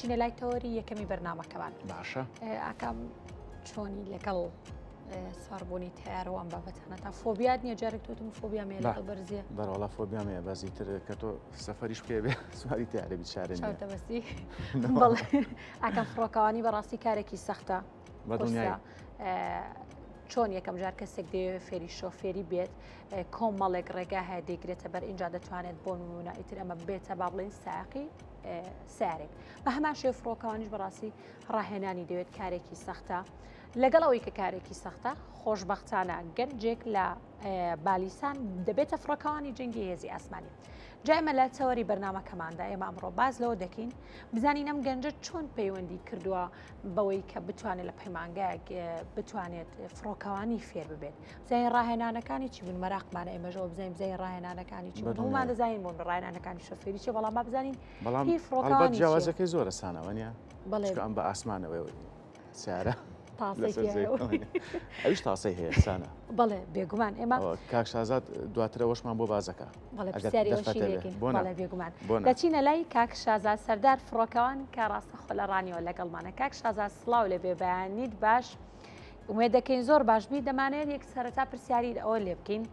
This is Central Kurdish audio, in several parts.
دەچینە لای تەوەری یەکەمی بەرنامەکەمان. باشە. ئاکام چۆنی لەگەڵ سواربوونی تەیارە و ئەم بابەتانە تا فۆبیات نییە جارێک تۆتم فۆبیام هەیە لەگەڵ بەرزیە؟ بەرەوەڵا فۆبیام هەیە بەس ئیتر کە تۆ سەفەریش بکەی بێ سواری تەیارە بی چارە نییە. چاوت دەبەستی؟ بەڵێ ئاکام فڕۆکەوانی بەڕاستی کارێکی سەختە. بەدڵنیایی. چۆن یەکەم جار کەسێک دەیەوێت فێری شۆفێری بێت کۆمەڵێک ڕێگا هەیە دەیگرێتە بەر ئینجا دەتوانێت بۆ نمونە ئیتر ئەمە بێتە با بڵێین ساقی سارێک بە هەمان شێ فڕۆکەوانیش بەڕاستی ڕاهێنانی دەوێت کارێکی سەختە لەگەڵ ئەوەی کە کارێکی سەختە خۆشببختانە گەنجێک لە بالیسان دەبێتە فڕۆکەوانی جەنگی هێزی ئاسمانی. جا ئێمە لە تەوەری بەرنامەکەماندا ئێمە ئەمڕۆ باس لەوە دەکەین بزانین ئەم گەنجە چۆن پەیوەندی کردووە بەوەی کە بتوانێت لە پەیمانگایەک بتوانێت فڕۆکەوانی فێر ببێت بزانین ڕاهێنانەکانی چی بوون مەراقمانە ئێمەژەوە بزانین بزانین ڕاهێنانەکانی چی بوون هەموومان دەزانین بوون ڕاهێنانەکانی شۆفێری چیە بەڵام با بزانین بەڵام هی فڕۆکەوانی چیە. جیاوازەکەی زۆرە سانەوە نیە؟ بەڵێ. چونکە ئەم بە ئاسمانەوەی سیارە تاسەی تیایە. ئەویش تاسەی هەیە سانە. بەڵێ بێگومان ئێمە کاک شازاد دواتر ئەوەشمان بۆ بازەکە. بەڵێ پرسیاری ئەوەشی لێکەین. بەڵێ بێگومان. دەچینە لای کاک شازاد سەردار فڕۆکەوان کە ڕاستەخۆ لە ڕانیەوە لەگەڵمانە. کاک شازاد سڵاو لێ بێ بەیانیت باش. ئومێد دەکەین زۆر باش بی دەمانەوێت یەک سەرەتا پرسیاری ئەوە لێ بکەین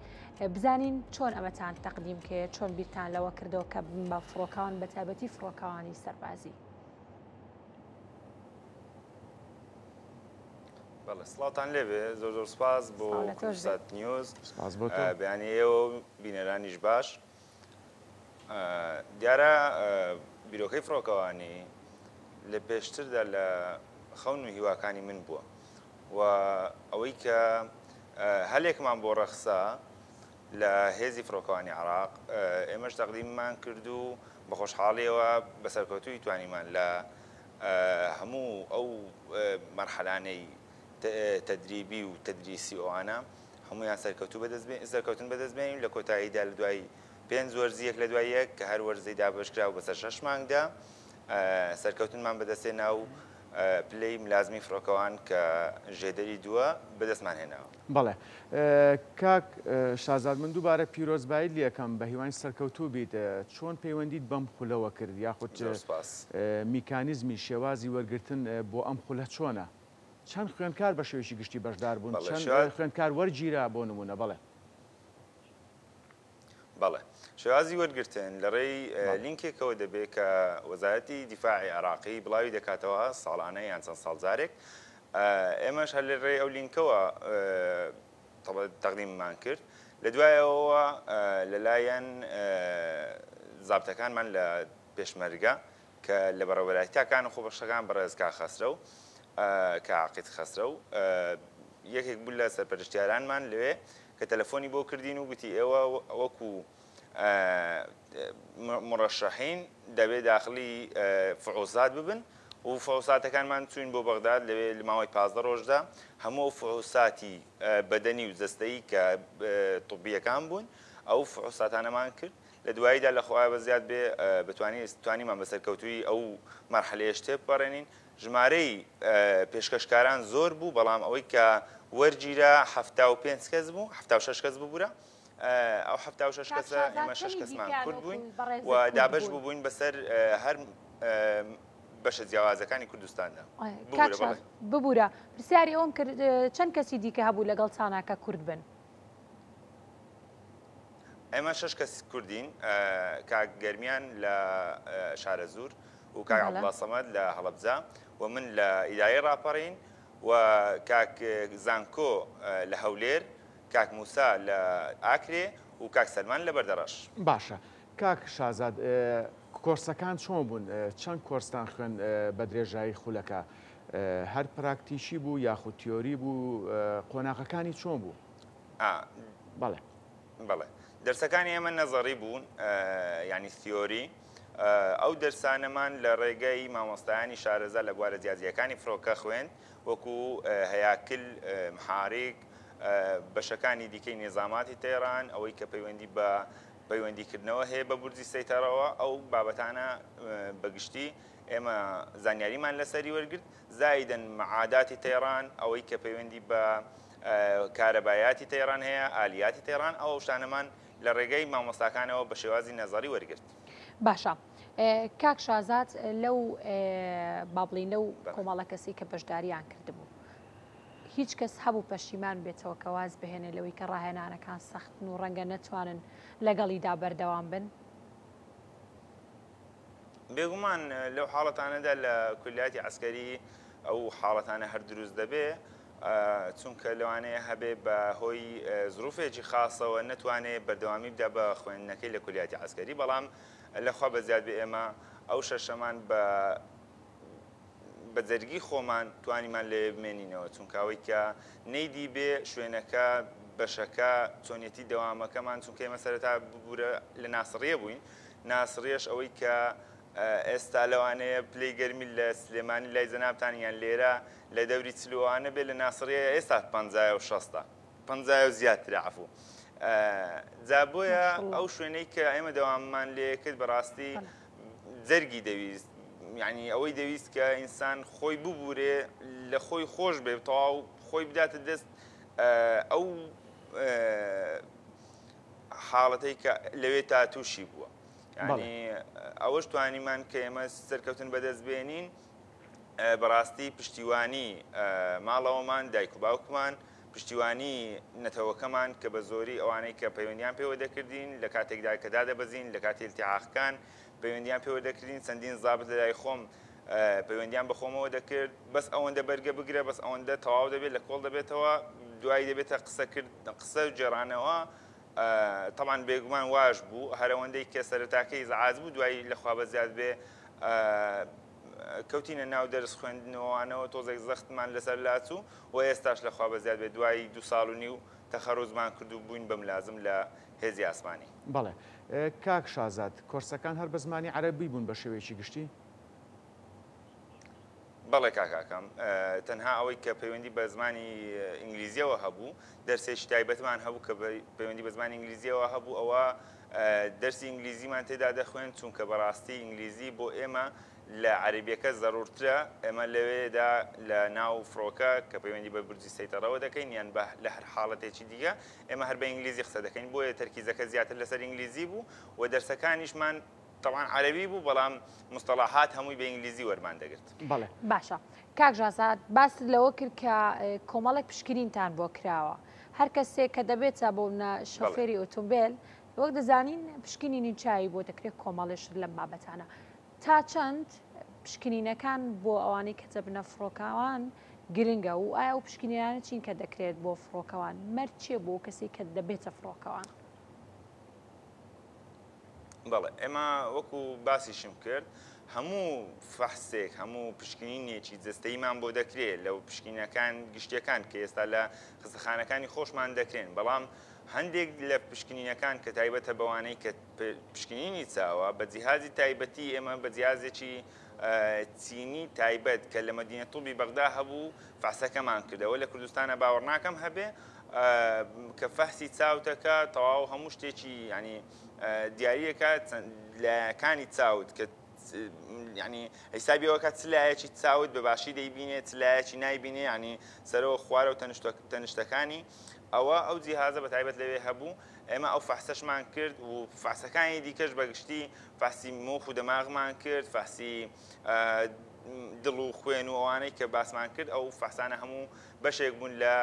بزانین چۆن ئەمەتان تەقدیم کرد چۆن بیرتان لەوە کردەوە کە بن بە فڕۆکەوان بە تایبەتی فڕۆکەوانی سەربازی. بەڵێ سڵاوتان لێبێ زۆر زۆر سپاس بۆ سڵاو لە تۆش بێ. کوردسات نیوز سپاس بۆ تۆ. بەیانی ئێوە و بینەرانیش باش. دیارە بیرۆکەی فڕۆکەوانی لە پێشتردا لە خەون و هیواکانی من بووە و ئەوەی کە هەلێکمان بۆ ڕەخسا لە هێزی فڕۆکەوانی عێراق ئێمەش تەقدیممان کرد و بە خۆشحاڵیەوە بە سەرکەوتوویی توانیمان لە هەموو ئەو مەرحەلانەی تەدریبی و تەدریسی ئەوانە هەموویان سەرکەوتوو بەدەست سەرکەوتن بەدەست بێنین لە کۆتاییدا لە دوای پێنج وەرزی یەک لە دوای یەک کە هەر وەرزی دابەشکراو بەسەر شەش مانگدا سەرکەوتنمان بەدەستێنا و پلەی ملازمی فڕۆکەوان کە ژێدەری دووە بەدەستمان هێناوە. بەڵێ کاک شازاد من دووبارە پیرۆزباییت لێکەم بە هیواین سەرکەوتوو بیت چۆن پەیوەندیت بەم خولەوە کرد یاخود زۆر سوپاس. میکانیزمی شێوازی وەرگرتن بۆ ئەم خولە چۆنە؟ چەند خوێندکار بە شێوەیەکی گشتی بەشدار بوون؟ بەڵێ چەند شێواز. خوێندکار وەرگیرا بۆ نموونە؟ بەڵێ. بەڵێ. شێوازی وەرگرتن لە ڕێی بەڵێ. لینکێکەوە دەبێ کە وەزارەتی دیفاعی عێراقی بڵاوی دەکاتەوە ساڵانە یان چەند ساڵ جارێک. ئێمەش هەر لە ڕێی ئەو لینکەوە تەقدیممان کرد. لە دوای ئەوەوە لەلایەن زابتەکانمان لە پێشمەرگە کە لە بەڕێوەبەرایەتی تاکان و خۆبەخشەکان بەڕێز کاک خەسرەو، کاک عەقید خەسرەو، یەکێک بوو لە سەرپەرشتیارانمان لەوێ کە تەلەفۆنی بۆ کردین و گوتی ئێوە وەکو مڕەشەحین دەبێ داخلی فعوسات ببن و فعوساتەکانمان چوین بۆ بەغداد لەوێ لە ماوەی 15 ڕۆژدا هەموو ئەو فعوساتی بەدەنی و جەستەیی کە طبیەکان بوون ئەو فعوساتانەمان کرد لە دواییدا لە خوایە بەزیاد بێ بتوانین توانیمان بە سەرکەوتوویی ئەو مەرحەلەیەش تێبپەڕێنین. ژمارەی پێشکەشکاران زۆر بوو، بەڵام ئەوەی کە وەرگیرا 75 کەس بوو، 76 کەس ببورە. ئەو 76 کاک کەسە شازاد ئێمە شەش چەنی کەسمان دیکەیان کورد وەکو بووین بەڕێزت و کورد دابەش بوون؟ بووبووین بەسەر هەر بەشە جیاوازەکانی کوردستاندا. کاک ببورە شاز بەڵێ. ببورە پرسیاری ئەوەم کرد چەند کەسی دیکە هەبوو لەگەڵ تانا کە کورد بن؟ ئێمە شەش کەس کوردین، کاک گەرمیان لە شارەزوور و کاک عەبدوڵا سەمەد لە هەڵەبجە و من لە ئیدارەی ڕاپەڕین و کاک زانکۆ لە هەولێر، کاک موسا لە ئاکرێ و کاک سەلمان لە بەردەڕەش. باشە کاک شازاد کۆرسەکان چۆن بوون؟ چەند کۆرستان خوێند بە درێژایی خولەکە؟ هەر پراکتیکی بوو یاخود تیۆری بوو؟ قۆناغەکانی چۆن بوو؟ بەڵێ. بەڵێ دەرسەکانی ئێمە نەزەڕی بوون یانی تیۆری ئەو دەرسانەمان لە ڕێگەی مامۆستایانی شارەزا لە بوارە جیاجیاکانی فرۆکە خوێند وەکو هەیاکل محاریک بەشەکانی دیکەی نیزاماتی تەیران ئەوەی کە پەیوەندی بە پەیوەندیکردنەوە هەیە بە بورجی سەیتەڕەوە ئەو بابەتانە بەگشتی ئێمە زانیاریمان لەسەری وەرگرت زایدەن معاداتی تەیران ئەوەی کە پەیوەندی بە کارەبایاتی تەیران هەیە، ئالیاتی تەیران، ئەو شتانەمان لە ڕێگەی مامۆستاکانەوە بە شێوازی نەزەڕی وەرگرت. باشە. کاک شازاد لەو با بڵین لەو کۆمەڵە کەسی کە بەشداریان کردبوو هیچ کەس هەبوو پەشیمان بێتەوە کە واز بهێنێ لەوەی کە ڕاهێنانەکان سەختن و ڕەنگە نەتوانن لەگەڵیدا بەردەوام بن؟ بێگومان لەو حاڵەتانەدا لە کولیاتی عسکەری ئەو حاڵەتانە هەر دروست دەبێ چونکە لەوانەیە هەبێ بە هۆی زروفێکی خاصەوە نەتوانێ بەردەوامی بدا بە خوێندنەکەی لە کولیاتی عسکەری بەڵام لەخوا بەزیاد بێ ئێمە ئەو شەشەمان بە بە جەرگی خۆمان توانیمان لەوێ بمێنینەوە چونکە ئەوەی کە نەیدی بێ شوێنەکە بەشەکە چۆنیەتی دەوامەکەمان چونکە ئێمە سەرەتا ببورە لە ناسڕیە بووین ناسڕیەش ئەوەی کە ئێستا لەوانەیە پلەی گەرمی لە سلێمانی لای جەنابتان یان لێرە لە دەوری چلوانە بێ لە ناسڕیە ئێستا پەنجایە و شەستە پەنجایە و زیاترە عەفوو جا بۆیە ئەو شوێنەی کە ئێمە دەواممان لێ کرد بەڕاستی جەرگی دەویست یعنی ئەوەی دەویست کە ئینسان خۆی ببورێ لە خۆی خۆش بێ تەواو خۆی بداتە دەست ئەو حاڵەتەی کە لەوێ تا تووشی بووە یعنی ئەوەش توانیمان کە ئێمە سەرکەوتن بەدەست بێنین بەڕاستی پشتیوانی ماڵەوەمان دایک و باوکمان پشتیوانی نەتەوەکەمان کە بە زۆری ئەوانەی کە پەیوەندیان پێوە دەکردین لە کاتێکدا کە دادەبەزین لە کاتی التحاقەکان پەیوەندیان پێوە دەکردین چەندین زابت لە لای خۆم پەیوەندیان بە خۆمەوە دەکرد بەس ئەوەندە بەرگە بگرە بەس ئەوەندە تەواو دەبێت لە کۆڵ دەبێتەوە دوایی دەبێتە قسە کرد قسە و گێڕانەوە تەبعەن بێگومان واش بوو هەرەوەندەی کە سەرەتاکەی زعاز بوو دوایی لەخوا بەزیاد بێ کەوتینە ناو دەرس خوێندنەوەوانەوە تۆزێک زەختمان لەسەر لاچوو و ئێستاش لە خوا بەزیاد بێت دوای دوو ساڵ و نیو تەخەروجمان کرد و بووین بە ملازم لە هێزی ئاسمانی. بەڵێ کاک شازاد، کۆرسەکان هەر بە زمانی عەرەبی بوون بە شێوەیەکی گشتی؟ بەڵێ کاک ئاکام، تەنها ئەوەی کە پەیوەندی بە زمانی ئینگلیزیەوە هەبوو، دەرسێکی تایبەتمان هەبوو کە پەیوەندی بە زمانی ئینگلیزیەوە هەبوو، ئەوە دەرسی ئینگلیزیمان تێدا دەخوێند، چونکە بەڕاستی ئینگلیزی بۆ ئێمە لە عەرەبیەکە زەرورترە، ئێمە لەوێدا لە ناو فڕۆکە کە پەیوەندی بە بورجی سەیتەڕەوە دەکەین یان بە لە هەر حاڵەتێکی دیکە ئێمە هەر بە ئینگلیزی قسە دەکەین، بۆیە تەرکیزەکە زیاتر لەسەر ئینگلیزی بوو و دەرسەکانیشمان تەبعەن عەرەبی بوو بەڵام مستەڵاحات هەمووی بە ئینگلیزی وەرمان دەگرت. بەڵێ. باشە کاک ژازاد باست لەوە کرد کە کۆمەڵێک پشکنینتان بۆ کراوە هەر کەسێک کە دەبێتە بۆ منە شۆفێری ئۆتۆمبێل وەک دەزانین پشکنینی چاوی بۆ دەکرێت کۆمەڵێ شت لەم بابەتانە تا چەند پشکنینەکان بۆ ئەوانەی کە دەبنە فڕۆکەوان گرنگە و ئایا ئەو پشکنینانە چین کە دەکرێت بۆ فڕۆکەوان مەرج چییە بۆ کەسی کە دەبێتە فڕۆکەوان؟ بەڵێ ئێمە وەکو باسیشم کرد هەموو فەحسێک هەموو پشکنینێکی جەستەیمان بۆ دەکرێت لەو پشکینەکان گشتیەکان کە ئێستا لە خستەخانەکانی خۆشمان دەکرێن بەڵام هەندێک لە پشکنینەکان کە تایبەتە بەوانەی کە پشکنینی چاوە بە جیهازی تایبەتی ئێمە بە جیازێکی چینی تایبەت کە لە مەدینە طوبی بەغدا هەبوو فەحسەکەمان کردەوە لە کوردستانە باوەڕ ناکەم هەبێ کە فەحسی چاوتەکە تەواو هەموو شتێکی ینی دیاریەکە لایەکانی چاوت کە ینی حیسابی ئەوە کات چ لایەکی چاوت بە باشی دەیبینێ چ لایەکی نایبینێ ینی سەرەوە خوارە و تەنیشتەکانی ئەوە ئەو جیهازە بە تایبەت لەوێ هەبوو ئێمە ئەو فەحسەشمان کرد و فەحسەکانی دیکەش بە گشتی فەحسی مۆخ و دەماغمان کرد فەحسی دڵ و خوێن و ئەوانەی کە باسمان کرد ئەو فەحسانە هەموو بەشێک بوون لە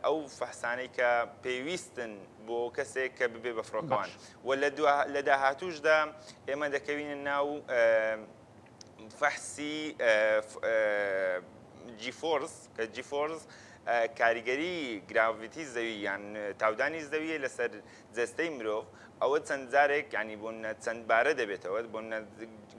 ئەو فەحسانەی کە پێویستن بۆ کەسێک کە ببێ بە فڕۆکەوان و لە داهاتووشدا ئێمە دەکەوینە ناو فەحسی G-force کە G-force کاریگەری gravity زەوی یان تاودانی زەویە لەسەر جەستەی مرۆڤ ئەوە چەند جارێک ینی بۆ چەند بارە دەبێتەوە بۆ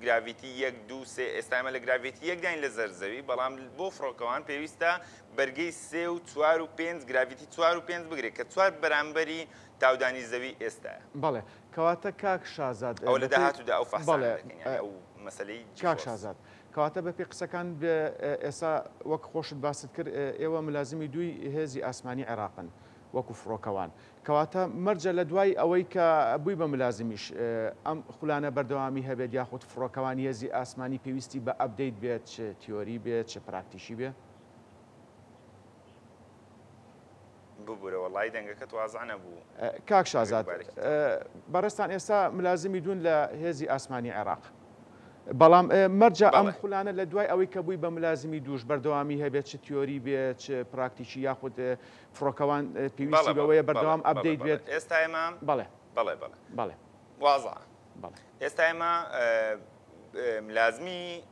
gravity یەک دوو سێ ئێستا ئێمە لە gravity یەکداین لە زەر زەوی بەڵام بۆ فڕۆکەوان پێویستە بەرگەی سێ و چوار و پێنج gravity چوار و پێنج بگرێت کە چوار بەرامبەری تاودانی زەوی ئێستایە. بەڵێ کەواتە کاک شازاد ئەوە لە داهاتوودا ئەو فەحسانە دەکەین یانی ئەو مەسەلەی کاک شازاد کەواتە بەپێی قسەکان ئێستا وەک خۆشت باست کرد ئێوە ملازمی دووی هێزی ئاسمانی عێراقن وەکو فڕۆکەوان کەواتە مەرجە لە دوای ئەوەی کە بووی بە ملازمیش ئەم خولانە بەردەوامی هەبێت یاخود فڕۆکەوانی هێزی ئاسمانی پێویستی بە update بێت چ تیۆری بێت چ پراکتیکی بێ؟ ببورە وەڵایی دەنگەکەت وازع نەبوو. کاک شازاد بەڕێزتان ئێستا ملازمی دوون لە هێزی ئاسمانی عێراق بەڵام مەرجە ئەم خولانە لە دوای ئەوەی کە بووی بە ملازمی دووش بەردەوامی هەبێت چ تیۆری بێ چ پراکتیکی یاخود فڕۆکەوان پێویستی بەوەیە بەردەوام update بێت ئێستا ئێمە بەڵێ بەڵێ بەڵێ بەڵێ وازع بەڵێ ئێستا ئێمە ملازمی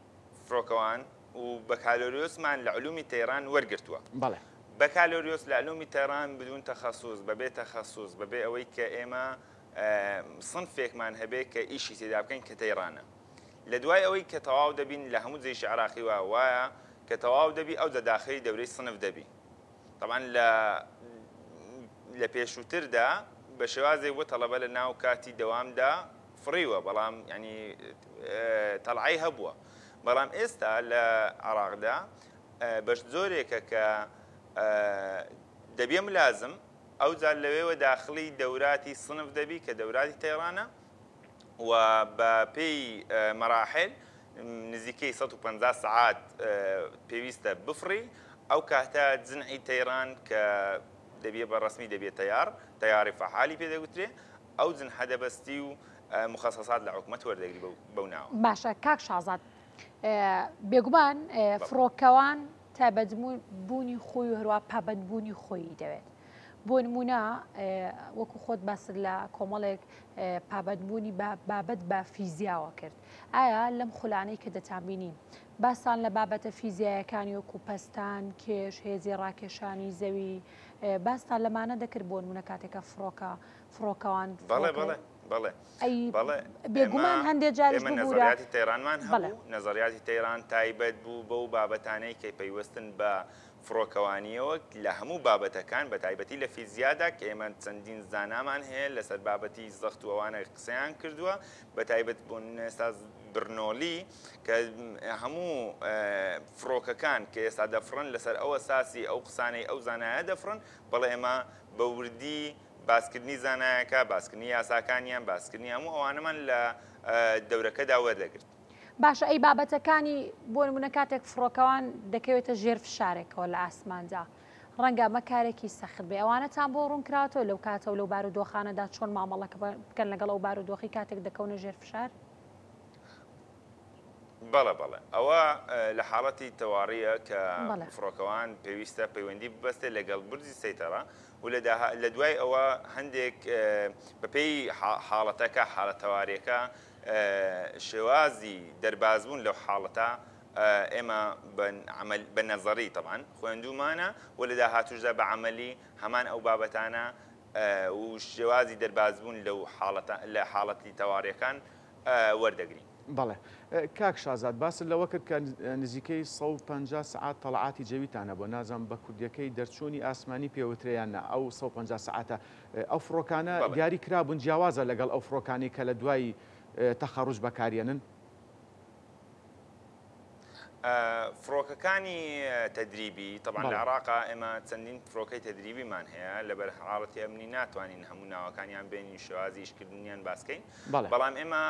فڕۆکەوان و بەکالۆریۆسمان لە علومی تەیران وەرگرتووە. بەڵێ. بەکالۆریۆس لە علومی تەیران بدون تەخەسوس، بەبێ تەخەسوس، بەبێ ئەوەی کە ئێمە سنفێکمان هەبێ کە ئیشی تێدا بکەین کە تەیرانە. لە دوای ئەوەی کە تەواو دەبین لە هەموو جەیشی عێراقی وا وایە کە تەواو دەبی ئەوجا داخلی دەورەی سنف دەبی. تەبعەن لە لە پێشووتردا بە شێوازێک بووە تەڵەبە لە ناو کاتی دەوامدا فڕیوە بەڵام یانی تەڵعەی هەبووە بەڵام ئێستا لە عێراقدا بەش جۆرێکە کە دەبێ ملازم ئەوجار لەوێوە داخلی دەوراتی سنف دەبی کە دەوراتی تەیرانە و بە پێی مەراحل نزیکەی 150 سەعات پێویستە بفڕی ئەو کاتە جنعی تەیران کە دەبێ بە ڕسمی دەبێت تەیار تەیاری فەحالی پێ دەگوترێ ئەو جنحە دەبەستی و مخەسەسات لە حکومەت وەردەگری بەو ناوە. باشە کاک شازاد بێگومان فڕۆکەوان تایبەتبوونی خۆی و هەروە پابەندبوونی خۆی دەوێت. بۆ نمونە وەکو خۆت باست لە کۆمەڵێک پابەندبوونی بابەت بە فیزیاوە کرد ئایا لەم خولانەی کە دەتانبینی باستان لە بابەتە فیزیایەکانی وەکو پەستان کێش هێزی ڕاکێشانی زەوی باستان لەمانە دەکرد بۆ نمونە کاتێکە فڕۆکە فڕۆکەوان بەڵێ بەڵێ بەڵێ ئەی بەڵێ بێگومان هەندێ جاریش ئێمە نەزەریاتی تەیرانمان هەبوو نەزەریاتی تەیران تایبەت بوو بەو بابەتانەی کە پەیوەستن بە فڕۆکەوانیەوە لە هەموو بابەتەکان بە تایبەتی لە فیزیادا کە ئێمە چەندین زانامان هەیە لەسەر بابەتی زەخت و ئەوانە قسەیان کردووە بە تایبەت بۆ ئێستا برنۆلی کە هەموو فڕۆکەکان کە ئێستا دەفڕن لەسەر ئەو ئەساسی ئەو قسانەی ئەو زانایە دەفڕن بەڵێ ئێمە بە وردی باسکردنی زانایەکە، باسکردنی یاساکانیان، باسکردنی هەموو ئەوانەمان لە دەورەکەدا وەردەگرت. باشە ئەی بابەتەکانی بۆ نمونە کاتێک فڕۆکەوان دەکەوێتە ژێر فشارێکەوە لە ئاسماندا ڕەنگە ئەمە کارێکی سەخت بێ ئەوانەتان بۆ ڕوون کراوەتەوە لەو کاتە و لەو بارودۆخانەدا چۆن مامەڵە بکەن لەگەڵ ئەو بارودۆخی کاتێک دەکەونە ژێر فشار؟ بەڵێ بەڵێ ئەوە لە حاڵەتی تەواڕیە کە فڕۆکەوان پێویستە پەیوەندی ببەستێت لەگەڵ بورجی سەیتەڕە و لە دوای ئەوە هەندێک بەپێی حاڵەتەکە حاڵە تەواریەکە شێوازی دەربازبوون لەو حاڵەتە ئێمە بە نەزەری تەبان خوێندومانە و لە داهاتوشدا بە عملی هەمان ئەو بابەتانە و شێوازی دەربازبوون لەو حاڵەتە لە حاڵەتی تەواریەکان وەردەگرین. بەڵێ کاک شازاد باست لەوە کرد کە نزیکەی 150 سەعات تەڵعاتی جەویتان هەبووە نازانم بە کوردیەکەی دەرچوونی ئاسمانی پێوترێ یان نا ئەو 150 سەعاتە ئەو فڕۆکانە دیاری کرابوون جیاوازە لەگەڵ ئەو فڕۆکانەی کە لە دوای تەخەڕوج بەکاریەنن؟ فڕۆکەکانی تەدریبی تەبعەن لە عێراقا ئێمە چەندین فڕۆکەی تەدریبیمان هەیە لەبەر حاڵەتی ئەمنی ناتوانین هەموو ناوەکانیان بێنین شێوازی ئیشکردنیان باسکەین بەڵام ئێمە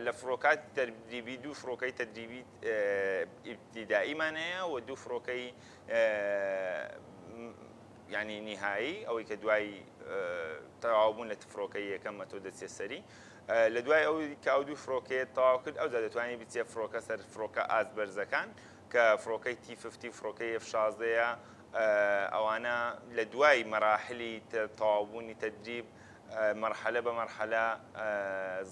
لە فڕۆکات تەدریبی دوو فڕۆکەی تەدریبی ئیبتیدائیمان هەیە و دوو فڕۆکەی ینی نیهایی ئەوەی کە دوای تەواوبوون لە فڕۆکەی یەکەم ئەتۆ دەچێت سەری لە دوای ئەو کە ئەو دوو فڕۆکەیەت تەواو کرد ئەوجا دەتوانی بچیە فڕۆکە سەر فڕۆکە ئاست بەرزەکان کە فڕۆکەی تی ففتی و فڕۆکەی ئێف شازدەیە ئەوانە لە دوای مەراحلی تەواوبوونی تەدریب مەرحەلە بە مەرحەلە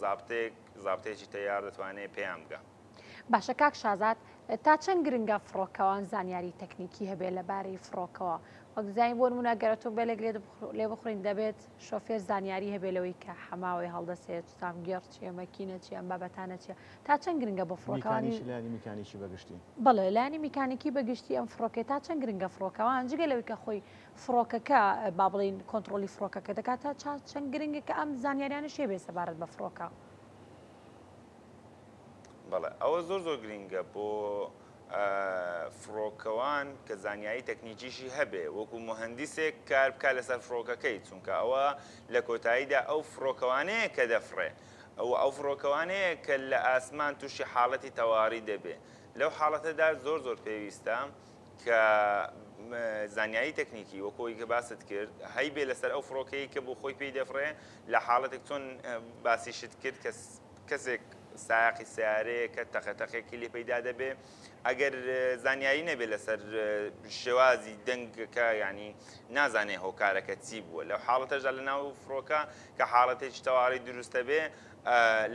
زابتێک زابتێکی تەیار دەتوانێت پێیان بگا. باشە کاک شازاد تا چەند گرنگە فڕۆکەوان زانیاری تەکنیکی هەبێ لەبارەی فڕۆکەوە وەک دەزانین بۆ نمونە گەر ئۆتۆمبێلێک لێ بخورین دەبێت شۆفێر زانیاری هەبێ لەوەی کە حەماوەی هەڵدەسێت سامگێڕ چیە مەکینە چیە ئەم بابەتانە چیە تا چەند گرنگە بۆ فڕۆکەوانی میکانیکی لایەنی میکانیکی بەگشتی بەڵێ لایەنی میکانیکی بەگشتی ئەم فڕۆکەیە تا چەند گرنگە فڕۆکەوان جگە لەوەی کە خۆی فڕۆکەکە با بڵێین کۆنتڕۆڵی فڕۆکەکە دەکات تا چەند گرنگە کە ئەم زانیاریانەش هەبێ سەبارەت بە فڕۆکە. بەڵێ ئەوە زۆر زۆر گرینگە بۆ فڕۆکەوان کە زانیاری تەکنیکیشی هەبێ وەکو موهەندیسێک کار بکات لەسەر فڕۆکەکەی چونکە ئەوە لە کۆتاییدا ئەو فڕۆکەوانەیە کە دەفڕێ ئەو ئەو فڕۆکەوانەیە کە لە ئاسمان تووشی حاڵەتی تەواری دەبێ لەو حاڵەتەدا زۆر زۆر پێویستە کە زانیاری تەکنیکی وەکو ئەوەی کە باست کرد هەیبێ لەسەر ئەو فڕۆکەیە کە بۆ خۆی پێی دەفڕێ لە حاڵەتێک چۆن باسیشت کرد کە کەسێک سایەقی سەیارەیەکە تەقە تەقێکی لێ پەیدا دەبێ ئەگەر زانیاری نەبێ لەسەر شێوازی دەنگەکە ینی نازانێ هۆکارەکە چی بووە لەو حاڵەتەشدا لە ناو فڕۆکە کە حاڵەتێکی تەواری دروستە بێ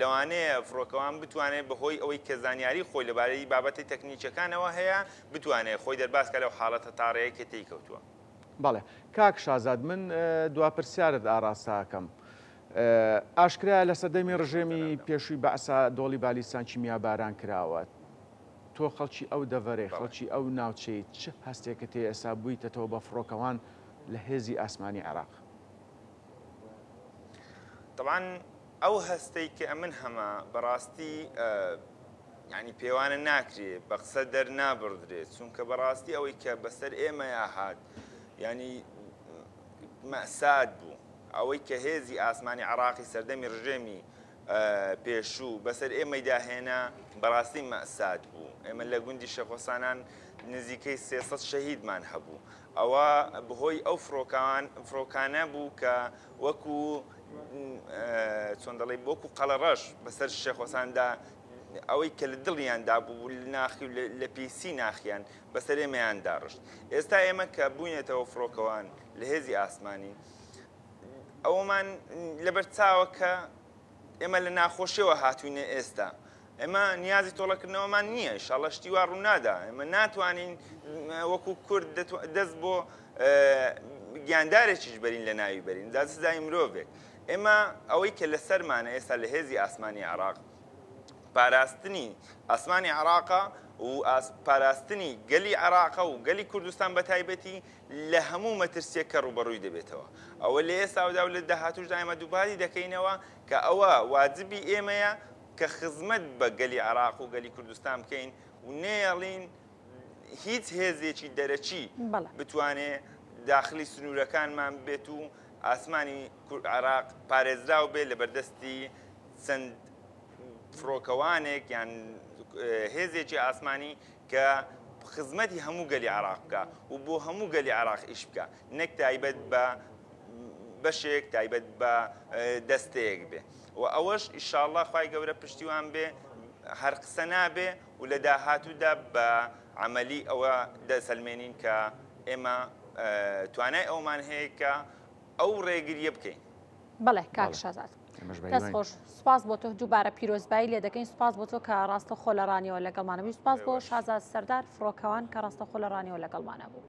لەوانەیە فڕۆکەوان بتوانێت بەهۆی ئەوەی کە زانیاری خۆی لەبارەی بابەتی تەکنیکیەکانەوە هەیە بتوانێت خۆی دەرباز کە لەو حاڵەتە تاڕەیە کە تێی کەوتووە. بەڵێ کاک شازاد من دوا پرسیارت ئاڕاستە ئەکەم. ئاشکرایە لە سەردەمی ڕژێمی پێشووی بەعسا دۆڵی بالیسان کیمیاباران کراوە. تۆ خەڵکی ئەو دەڤەرەی، خەڵکی ئەو ناوچەی، چ هەستێکت هەیە ئێستا بوویتەتەوە بە فڕۆکەوان لە هێزی ئاسمانی عێراق؟ تەبعەن ئەو هەستەی کە ئەمن هەمە بەڕاستی یعنی پێوانە ناکرێ بە قسە دەرنابڕدرێ چونکە بەڕاستی ئەوەی کە بەسەر ئێمەیا هات یعنی مەساد بوو ئەوەی کە هێزی ئاسمانی عراقی سەردەمی ڕژێمی پێشوو بەسەر ئێمەیدا هێنا بەڕاستی مەساد بوو ئێمە لە گوندی شێخۆسانان نزیکەی 300 شەهیدمان هەبوو ئەوە بەهۆی ئەو فڕۆکان فڕۆکانە بوو کە وەکو چۆن دەڵێ وەکو قەڵەڕەش بەسەر شێخۆساندا ئەوەی کە لە دڵیاندا بوو لە ناخی و لە پیسی ناخیان بەسەر ئێمەیان داڕشت ئێستا ئێمە کە بووینەتەوە فڕۆکەوان لە هێزی ئاسمانی ئەوەمان لەبەر چاوە کە ئێمە لە ناخۆشیەوە هاتوینە ئێستا ئێمە نیازی تۆڵەکردنەوەمان نییە ئیشاڵە شتی وا ڕوونادا ئێمە ناتوانین وەکو کورد دەست بۆ گیاندارێکیش بەرین لە ناوی بەرین دا سزای مرۆڤێک ئێمە ئەوەی کە لەسەرمانە ئێستا لە هێزی ئاسمانی عراق پاراستنی ئاسمانی عراقە و پاراستنی گەلی عراقە و گەلی کوردستان بە تایبەتی لە هەموو مەترسیەک کە ڕووبەڕووی دەبێتەوە. ئەوە لە ئێستاودا و لە داهاتووشدا ئێمە دووپاتی دەکەینەوە کە ئەوە واجبی ئێمەیە کە خزمەت بە گەلی عێراق و گەلی کوردستان بکەین و نەیەڵین هیچ هێزێکی دەرەکی بتوانێ داخلی سنوورەکانمان بێت و ئاسمانی عێراق پارێزراو بێت لە بەردەستی چەند فڕۆکەوانێک یان هێزێکی ئاسمانی کە خزمەتی هەموو گەلی عێراق بکا و بۆ هەموو گەلی عێراق ئیش بکا نەک تایبەت بە بەشێک تایبەت بە دەستەیەک بێ و ئەوەش ئیشاڵڵا خوای گەورە پشتیوان بێ هەر قسە نابێ و لە داهاتوودا بە عەمەلی ئەوە دەسەلمێنین کە ئێمە توانای ئەومان هەیە کە ئەو ڕێگریە بکەین. بەڵێ کاک شازاد دەست خۆش سوپاس بۆ تۆ دووبارە پیرۆزبایی لێ دەکەین سوپاس بۆ تۆ کە ڕاستەخۆ لە ڕانیەوە لەگەڵمانە بووی سوپاس بۆ شازاد سەردار فڕۆکەوان کە ڕاستەخۆ لە ڕانیەوە لەگەڵمانە بوو.